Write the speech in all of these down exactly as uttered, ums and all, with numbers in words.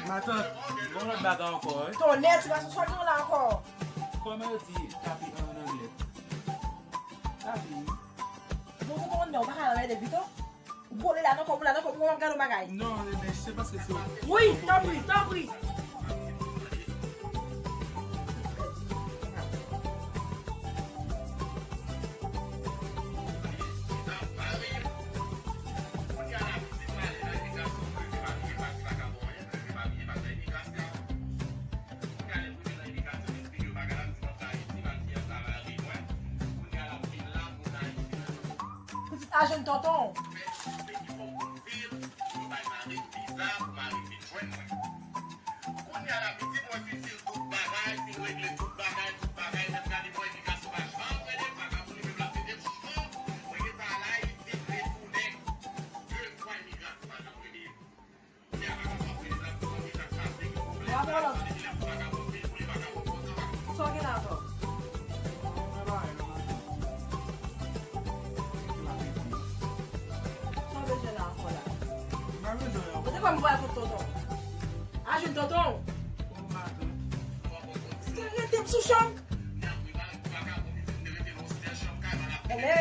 Atann, gon lòt bagay ankò, wi. Tonnè, ti gason, sa w gen la ankò? Kòman yo di tapi an anglè? Tapi. Bon, tonton, ou pa ka anmède pito? Ou kole la nan kò m, ou la nan kò m, ou ap gade yon bagay. Non, men se paske se. Wi, tanpri, tanpri. Pitit a jwenn tonton. Sa w gen la ankò? Sa w bezwen la ankò la? Mwen te kwè m pral kot tonton. A jwenn tonton. Rete m sou chanm. Hello.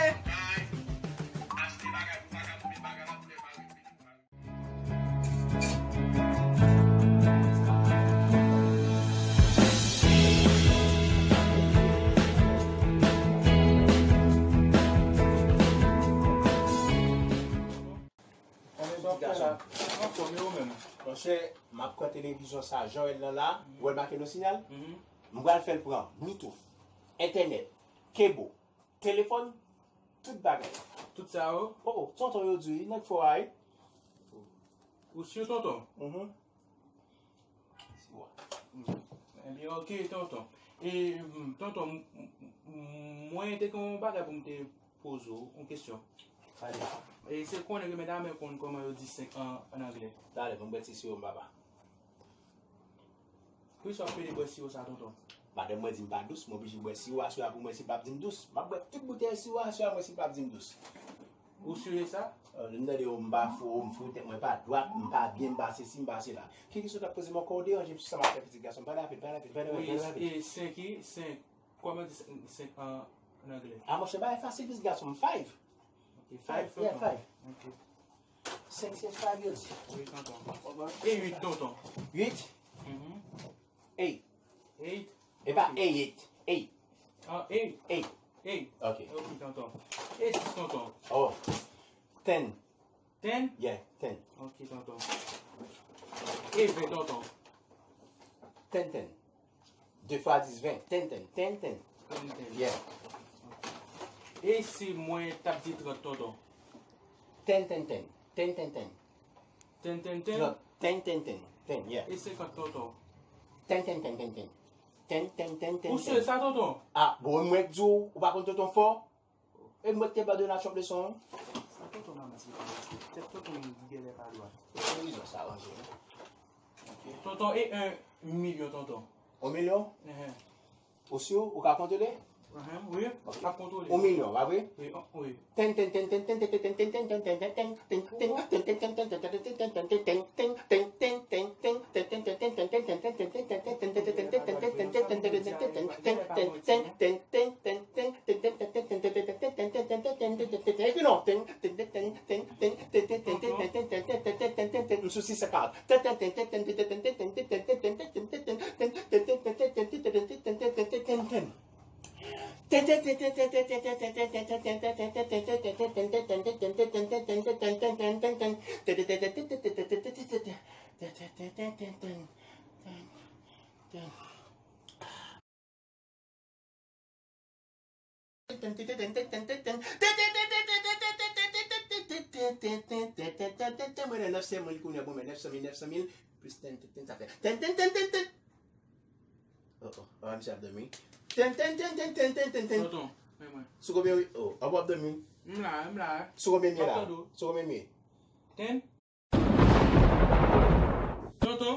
Monchè, m ap pran televizyon sa, jan w wè l lan la, ou wè l make nou siyal? M pral fè l pran Bluetooth, entènèt, kebo, telefòn, tout bagay. Tout sa yo? Oh, oh, tonton yo di, nèg fò a, wi. Ou si tonton? Mhm. Siwa. Ebyen, ok, tonton. E, mm, tonton, m, m, m, mwen te gen yon bagay pou m te poze w, yon kesyon. Talè. E se konnen ke medam yo konn kòman yo di senk an, an anglè. Talè, ban m bwè ti siwo m, papa. Poukisa w ap pede bwè siwo sa, tonton? Madanm mwen di m pa dous, m oblije bwè siwo aswè a pou mwen si l p ap di m dous. M ap bwè tout boutèy siwo aswè a mwen si l p ap di m dous. Ou si de sa? Euh, m tande yo, m pa fou, m fou, tèt mwen pa dwat, m pa byen, m pa sesi, m pa sela. Ki kesyon w t ap poze m ankò? Ou deranje m sou sa m ap fè, pitit gason m. Pale rapid, pale rapid, pale rapid, pale rapid. Wi, e senk, e senk, kòman di senk an, an anglè? A, monchè, bagay fasil, pitit gason m, five. Ok, five, tonton. Yeah, five. Ok. Senk se five yo di. Wi, tonton. E uit, tonton. Uit? Mhm. Eight. Eight? E pa eight, eight. Ah, eight. Eight. Eight. Ok. Ok, tonton. E sis, tonton. Oh. Ten. Ten? Yeah, ten. Ok, tonton. E ven, tonton. Ten, ten. De fwa dis, ven. Ten, ten, ten, ten. Ten, ten. Yeah. E si mwen t ap di trant, tonton? Ten, ten, ten. Ten, ten, ten. Ten, ten, ten? Trant. Ten, ten, ten. Ten, yeah. E senkant, tonton? Ten, ten, ten, ten, ten. Ten, ten, ten, ten, ten. Ou si sa, tonton? Ah, bon, mwen k di w, ou pa konn tonton fò? E mwen te ba Donald Trump leson, wi. Sa tonton nan di, tèt tonton genlè pa dwat. Televizyon sa ranje, wi. Ok. Tonton, e yon milyon, tonton? Yon milyon? Enhen. Ou si ou ka kontwole? Enhen, wi. Ok. Ap kontwole. Yon milyon, pa vre? Wi, wi. Ten, ten, ten, ten. M sou sis senkant. Mwen nan nèf san mil kounye a, bon, men nèf san mil, nèf san mil, plis ten, ten, ten, sa fè ten, ten, ten, ten, ten, ten. Oh, oh, papa, misye ap dòmi. Ten, ten, ten, ten. Tonton, men mwen. Sou konbyen wi? Oh, papa ap dòmi. M la, m la. Sou konbyen m ye la? Sou konbyen m ye? Ten. Tonton,